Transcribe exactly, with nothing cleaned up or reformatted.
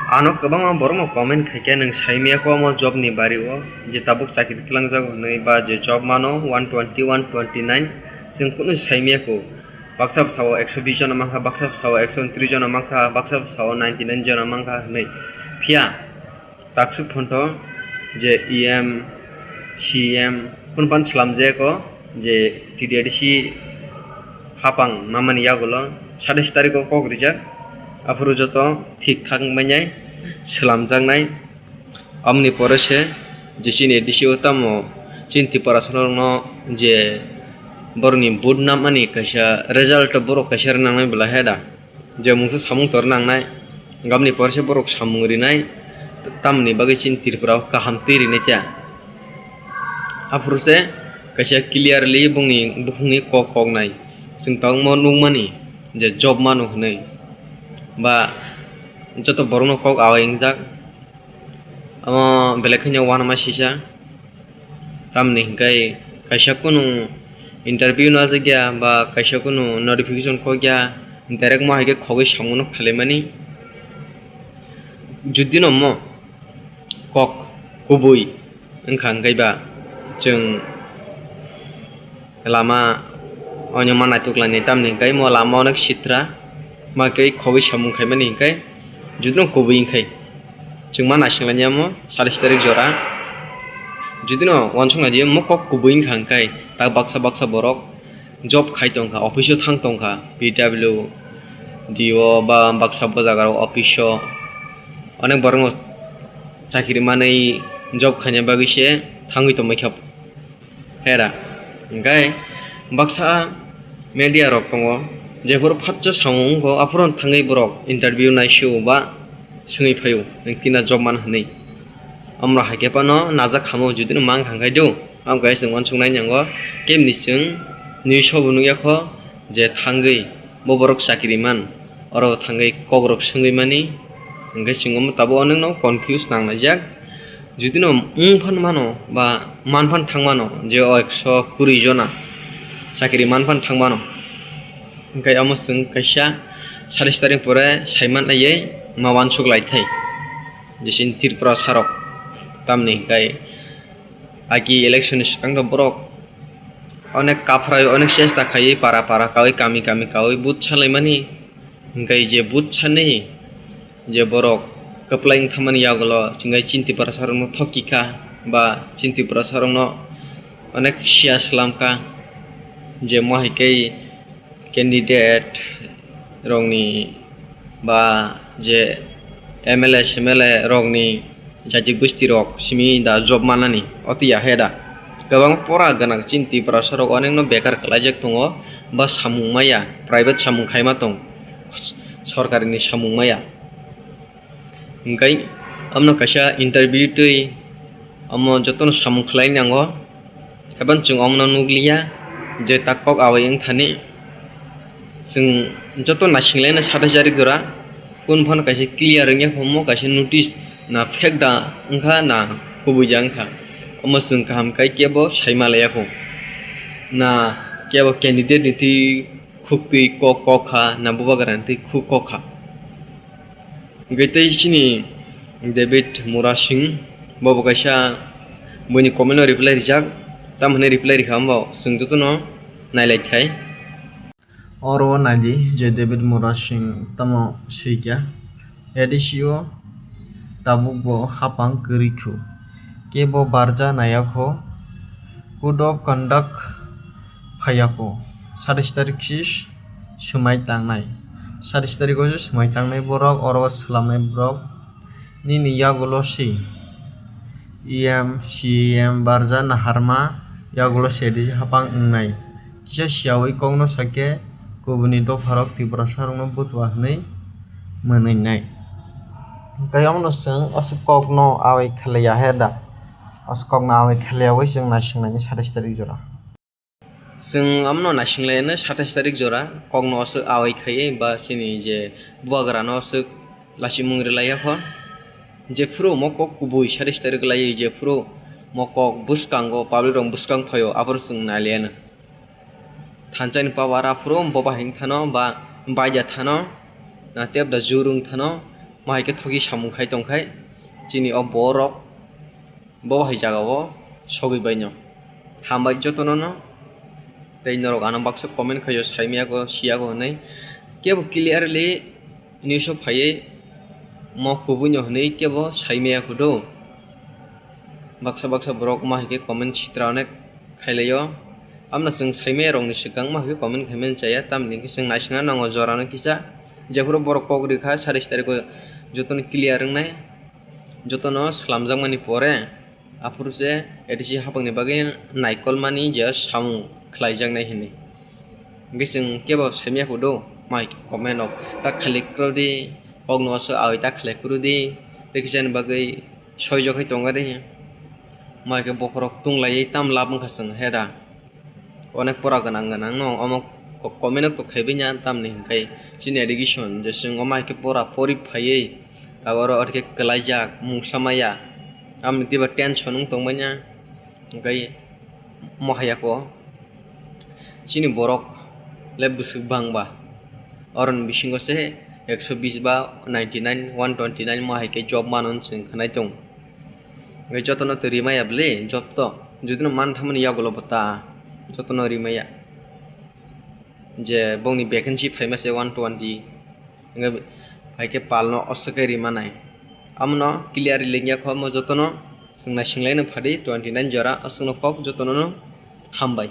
Ano kwbangma borokno comment khaikhe, nwng saimaya kho omo job ni bari o, je tabuk chakri twlangjago hwnwi, ba je job mano one twenty, one twenty nine, chwng kunu saimaya kho. Baksa bwsao ekso bish jona mankha, baksa bwsao ekso untris jona mankha, baksa bwsao ninety nine jona mankha hwnwi. Phiya takswk phonto je E M, C M phun phan swlamjak o, je T D I D C hapang mamani yagulo satais tarikh o kok rijak, aphuru joto thik thang manjak swlamjaknai. Amoni pore se je chini A D C o tamo chini Tiprasa rokno je borokni vote namani kaisa result borok kaisa rwnangnai belai hai da. Je mungsa samung tor nangnai, gabni porse borok samung rinai, tamni bagwi chini Tripura o kaham twi rinai kya? Aphuru se kaisa clearly bongni bukhukni kok koknai, chwng tabukma nukmani je job mano hwnwi, ba joto borokno kok awai wngjak. Omo belai kheno uanama sisa. Tamni hwnkhe kaisa kunu interview no ajagya ba kaisa kunu notification kokya, direct mo hai khe khogwi samungno khalaimani. Judino mo kok kubui wngkha hwnkhe ba chwng lama oino ma naituklainai, tamni hwnkhe mo lama onek sitra ma khe khogwi samung khaimani hwnkhe judino kubui wngkhe. Chwng ma naisinglainai omo satais tarikh jora. Judino uansuk naidi omo kok kubui wngkha hwnkhe tak baksa baksa borok job khai tongkha, office o thang tongkha, P W D o ba baksa bo jaga rok office o onek borokno chakri manwi job khaina bagwi se thangwi tongbaikha. Hera. Hwnkhe baksa media rok tongo, jephuru phatsa samung wngkho, aphuru thangwi borok interview naisio ba swngwi phaio, nwng kina job man hwnwi. Omorok hai khe phano najak khamu, judino mang thang khai do, amo kaisa chwng uansuk nai nango, kebni chwng nini sobo nukya kho je thangwi bo borok chakri man. Oro thangwi kokrok swngwi mani, hwnkhe chwng omo tabuk onekno confuse nanglaijak. Judino wng phan mano ba man phan thang mano je o ekso kuri jona chakri man phan thang mano, hwnkhe omo chwng kaisa satais tarikh pore saiman naiwi ma uansuk lai thai je chini Tripura sarok tamni hwnkhe agi election ni swkang borok onek kaphrai, onek chesta khaiwi para para kawi kami kami kawi vote salaimani. Hwnkhe je vote sanwi je borok kwplai wngthamani yagulo chwngkhe chini Tiprasa rokno thokikha ba chini Tiprasa rokno onek siya swlamkha je mo hai khe candidate rokni ba je M L A, S M L A rokni jati gosti rok simi da job manani, oti ya he da. Kwbang pora gwnang chini Tiprasa rok onekno bekar kwlaijak tongo, ba samung maya, private samung khaima tong, sorkarini samung maya. Hwnkhe omono kaisa interview twi omo jotono samung khlai nango. Haban chwng omono nukliya je tak kok awai wngthani. Chwng joto naisinglaino satais tarikh jora, kunu phano kaisa clear wngya kho, omo kaisa notice na fake da wngkha na kubui da wngkha, omo chwng kaham khe kebo sai malaya kho. Na kebo candidate ni twi khuktwi kok kok kha na bubagra ni twi khuk kok kha. Hwnkhe tei chini David Murasing bobo kaisa buini comment no reply rijak, tamo hwnwi reply rikha hwnba chwng jotono nailai thai. Oro o naidi je David Murasing tamo swikha, A D C o tabuk bo hapang kwrwi khu, kebo barja naiya kho, code of conduct phaiya kho, satais tarikh se swmai tangnai, satais tarikh o se swmai tangnai borok, oro o swlamnai borok nini yagulo se E M, C M barja naharma yagulo se A D C hapang wngnai. Kisa siyaui kokno sakhe kubuni dopharok Tiprasarokno butua hwnwi mwnwinai. Tei omono chwng aswk kokno awai khlaiya he da? Aswk kokno awai khlaiyaui chwng naisinglainai satais tarikh jora. Chwng omono naisinglainai satais tarikh jora, kokno aswk awai khaiwi ba chini je bubagrano aswk lachimung rwlaiya kho. Jephuru omo kok kubui satais tarikh laiwi jephuru omo kok bwskango public rok bwskang phaio, aphuru chwng nailaianw. Thansa ni power aphuru boba hing thano ba baija thano, na tep da jurung thano, Omo hai khe thoki samung khai tongkhai chini o borok bo hai jagao sogwi baino. Hambai jotono no. Tei norok ano baksa comment khaio, saimaya ko, siya ko hwnwi. Kebo clearly news o phaiwi mo kubui no hwnwi kebo saimaya kudo. Baksa baksa borok ma hai khe comment sitra onek khailaio. Amno chwng saimaya rokni swkang ma hai khe comment khaimani chaya, tamni hwnkhe chwng naisingna nango jorano kisa. Jephuru borok kok rikha satais tarikho jotono clear wngnai, jotono slamjakmani pore aphuru se A D C haphangni bagwi naikolmani je samung khlaijaknai hwnwi. Hwnkhe chwng kebo saimaya kudo, mai comment rok ta khlai kwrwdi, kokno aswk awi ta khlai kwrwdi, tei kisa ni bagwi soijak khai tongo de. Mai khe bokhorok tunglaiwi tam lab wngkha chwng heda. Onek pora gwnang gwnang no omo ko-, comment o kwkhai bini tamni hwnkhe chini education je chwng omo hai khe pora pori phaiwi tabuk oro khe kwlaijak mungsa maya, amni teibo tension wng tongmani hwnkhe mohaya ko chini borok le bwswk bang ba oroni bisingo se ekso bis ba ninety nine, one twenty nine mo hai khe job mano chwng khwnai tongo. Hwnkhe jotono to rimaya bwle job to, jodi no man thamani yagulo bo ta jotono rimaya. Je bongni vacancy phaima se one twenty, hwnkhe hai khe palno aswk khe rimanai. Amono clear lengya kho omo jotono chwng naisinglai no phadi twenty nine jora aswkno kok jotono no hambai.